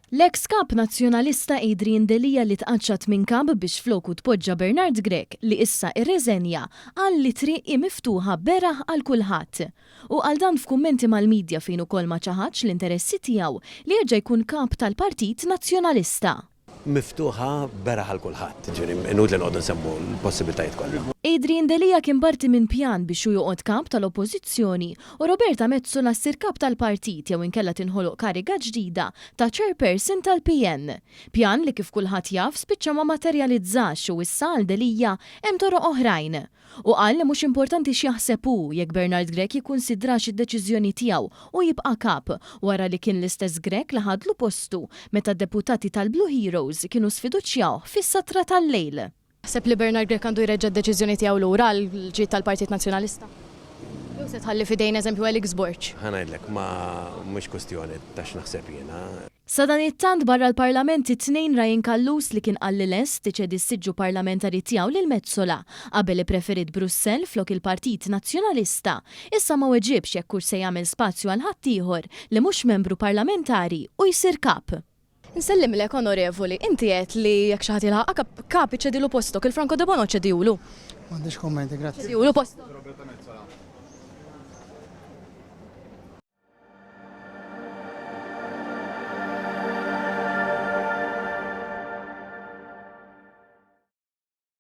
L-eks Kap Nazzjonalista Adrian Delia li tqaċċat minn Kap biex floku tpoġġa Bernard Grech li issa irreżenja qal li t-triq hi miftuħa beraħ għal kulħadd. Hu qal dan f'kummenti mal-midja fejn ukoll ma ċaħadx l-interessi tiegħu li jerġa' jkun Kap tal-Partit Nazzjonalista. Miftuħa beraħ għal kulħadd, jiġifieri inutli noqogħdu nsemmu l-possibiltajiet kollha. Adrian Delia kien parti minn pjan biex hu joqgħod Kap tal-Oppożizzjoni u Roberta Metsola ssir Kap tal-Partit jew inkella tinħoloq kariga ġdida ta' Chairperson tal-PN. Pjan li kif kulħadd jaf spiċċa ma materjalizzax u issa għal Delia hemm toroq oħrajn. Hu qal li mhux importanti x'jaħseb hu jekk Bernard Grech jikkunsidrax id-deċiżjoni tiegħu u jibqa' Kap, wara li kien l-istess Grech li ħadlu postu meta d-deputati tal-Blue Heroes kienu sfiduċjawh fis-satra tal-lejl. Taħseb li Bernard Grech għandu jreġġa' d-deċiżjoni tiegħu lura għall-ġid tal-Partit Nazzjonalista? Jew se tħalli f'idejn eżempju Alex Borg? Ħa ngħidlek, ma mhux kwistjoni ta' x'naħseb jiena. Sadanittant barra l-Parlament it-Tnejn Ryan Callus li kien qal li lest iċedi s-siġġu parlamentari tiegħu lil Metsola qabel ippreferiet Brussell flok il-Partit Nazzjonalista, issa ma weġibx jekk hux se jagħmel spazju għal ħaddieħor li mhux membru parlamentari u jsir Kap. Nsellimlek Onorevoli, inti għedt li jekk xi ħadd jilħaqha Kap iċċedilu postok, il Franco Debono ċċedihulu? M'għandix kummenti, grazzi. Ċedihulu postok?